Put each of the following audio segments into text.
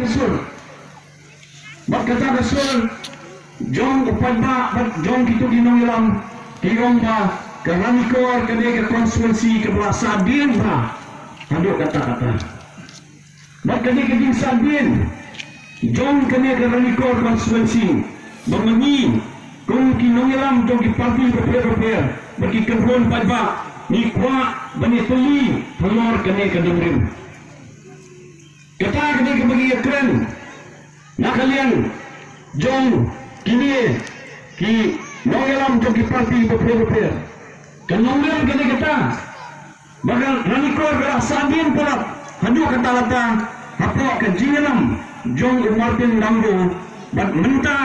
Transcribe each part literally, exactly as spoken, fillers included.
sur. Bad kata ka sur jong u paidbah bad jong kito ki nongïalam ki ong ba ka Ranikor ka dei ka constituency kaba la sahdien bha haduh katta katta. Bad ka dei ka jingsahdien jong kane ka Ranikor constituency ba ma ngi kum ki nongïalam jong ki parti bapher bapher bad ki kynhun paidbah ngi kwah ban ïatylli halor kane ka dongrim. Kata ka dei kaba ngi ïakren na ka liang jong kine ki nongïalam jong ki parti bapher bapher. Ka nongrim ka dei kata ba ka Ranikor ka la sahdien palat haduh katta katta hapoh ka jingïalam jong u Martin Dango. Bad mynta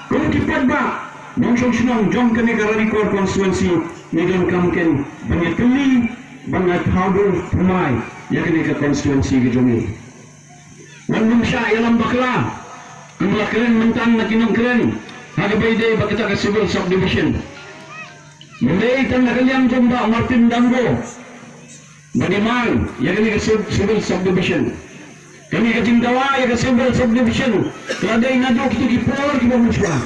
kum ki paidbah nongshong shnong jong kane ka Ranikor constituency ngi donkam kein ban ïatylli ban ïathaw dur thymmai ïa kane ka constituency ka jong ngi. Ngan ym shah ïalam bakla, kumba la kren mynta na ki nongkren ha kaba ïadei bad kata ka civil subdivision. Ym dei tang na ka liang jong Bah Martin Dango ban ïamang ïa kane ka civ- civil subdivision. Kane ka jingdawa ïa ka civil subdivision ka la dei naduh kito ki por kiba mynshuwa.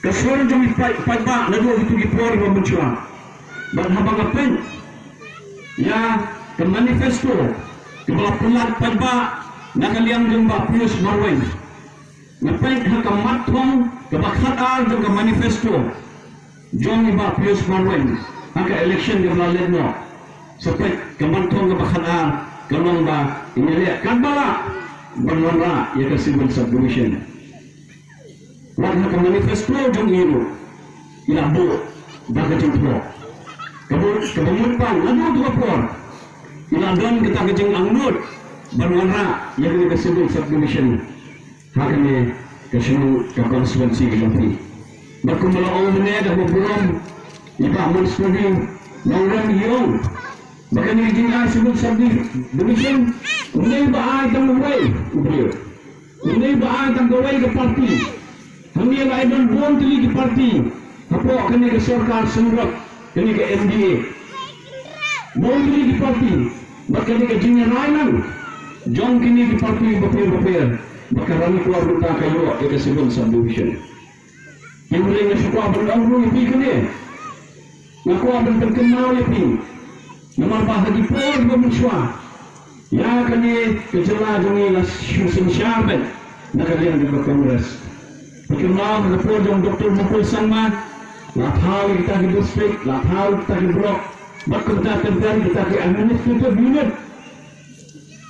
Ka sur jong ki paid- paidbah naduh kito ki por kiba mynshuwa. Bad haba nga peit ïa ka manifesto kaba la pynlait paidbah na ka liang jong Bah Pius Marwein, nga peit ha ka mat thong kaba khatar jong ka manifesto jong i Bah Pius Marwein ha ka election kaba la leit noh. Sa peit ka mat thong kaba khatar ka long ba in ïaleh katba lah ban wanrah ïa ka civil subdivision. Wat ha ka manifesto jong i ruh i la buh da ka jingthoh. Kaba, kaba mut ba naduh tu ka por i la don kata ka jingangnud ban wanrah ïa kane ka civil subdivision ha kane ka shnong, ka constituency ka jong phi. Bad kumba la ong mynne da u burom i Bah Mon Stovie Nongrum, i ong ba kane ka jingai civil subdivision ym dei ba ai tang uwei u briew. Ym dei ba ai tang kawei ka parti. Hangne la ai don bun tylli ki parti hapoh kane ka sorkar seng, kane ka N D A. Bun tylli ki parti. Bad kane ka jingïarai lang jong kine ki parti bapher bapher ba ka Ranikor mynta ka ïoh ïa ka civil subdivision. Hynrei nga shu kwah ban ong ruh ïa phi kane. Nga kwah ban pynkynmaw ïa phi. Namar ba ha ki por ba mynshuwa ïa kane ka jylla jong ngi la shu synshar beit na ka liang jong ka Congress. Pynkynmaw ha ka por jong Doctor Mukul Sangma la thaw ïa kita ki district, la thaw ïa kita ki block, bad kumta ter ter kita ki administrative unit.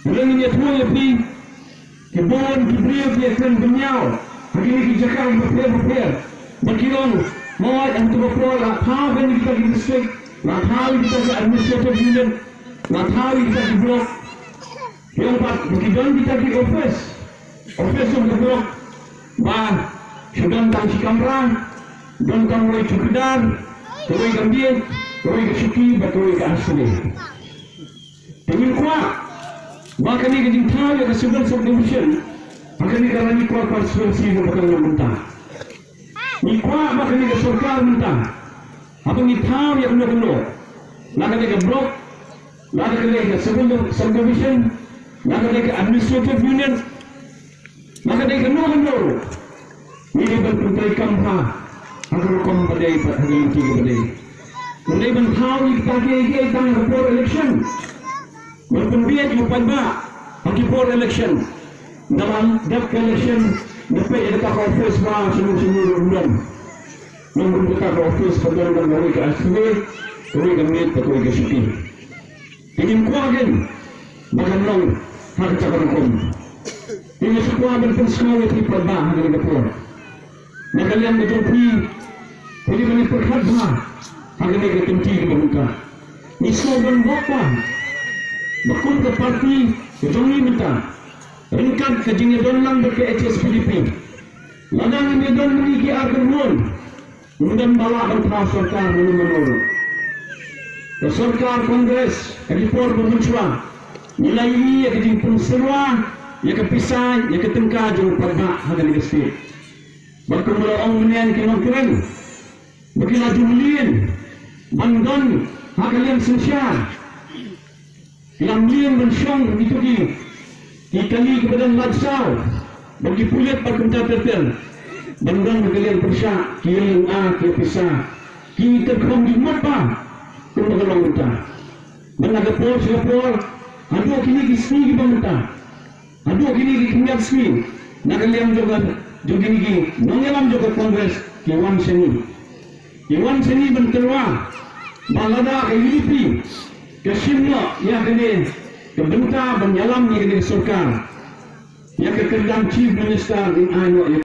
Hynrei ngin ïathuh ïa phi, ki bun ki briew ki ïakren bynñiaw ha kine ki jaka bapher bapher. Ba ki ong, hooid, ha katu ka por la thaw ïa kita ki district, la thaw ïa kita ki administrative unit, la thaw ïa kita ki block. Ki ong pat ba ki don kita ki office, office of the block, ba shu don tang shi kamra, don tang uwei chowkidar, kawei ka miej, kawei ka shuki bad kawei ka arsngi. Te ngin kwah ba kane ka jingthaw ïa ka civil subdivision ha kane ka Ranikor constituency kaba ka long mynta. Ngi kwah ba kane ka sorkar mynta, haba ngi thaw ïa kano kano, la ka dei ka block, la ka dei ka civil subdivision, la ka dei ka administrative unit, la ka dei kano kano ruh, ngi dei ban pyntreikam bha ha ka rukom ba dei bad ha ka lynti kaba dei. Ym dei ban thaw ïa kita kiei kiei tang ha ka por election. Ban pynbiej ïa u paidbah ha ki por election. Ynda la dep ka election, ngi peit ïa kata ka office ba shano shano ruh ym don. Ym don kata ka office ba don, don kawei ka arsngi, kawei ka miej, kawei ka shuki. Te ngin kwah kein ba kan long ha kata ka rukom. Te nga shu kwah ban pynsngew ïa phi paidbah ha kane ka por. Na ka liang ka jong phi, phi dei ban ïa pyrkhat bha ha kane ka kynti kaba mynta. Ngi sngew donbok bha ba kum ka parti ka jong ngi mynta, ryngkat ka jingïadon lang bad ka H S P D P, lada ngim ïadon mynne ki ar kynhun, ym don ba lah ban thaw sorkar mynno mynno ruh. Ka sorkar Congress ha ki por ba mynshuwa ngi la ïohi ïa ka jingpynsyrwa ïa ka pisa, ïa ka tyngka jong u paidbah ha kane ka state. Bad kumba la ong mynne ki nongkren ba ki la ju mlien ban don ha ka liang synshar. Ki la mlien ban shong ïa kito ki Ki kali kiba don lad saw bad ki pulit bad kumta ter ter ban don ha ka liang pyrshah, ki ïa lynga, ki ïa pisa, ki tyrkhong ki mut ba kumba ka long mynta. Bad na ka por sha ka por, haduh kine ki sngi kiba mynta, haduh kine ki khyndiat sngi, na ka liang jong ka, jong kine ki nongïalam jong ka Congress ki wan shane. Ki wan shane ban tyrwa ba lada ka U D P ka shim noh ïa kane ka bynta ban ïalam ïa kane ka sorkar, ïa ka kyrdan Chief Minister, yn ai noh ïa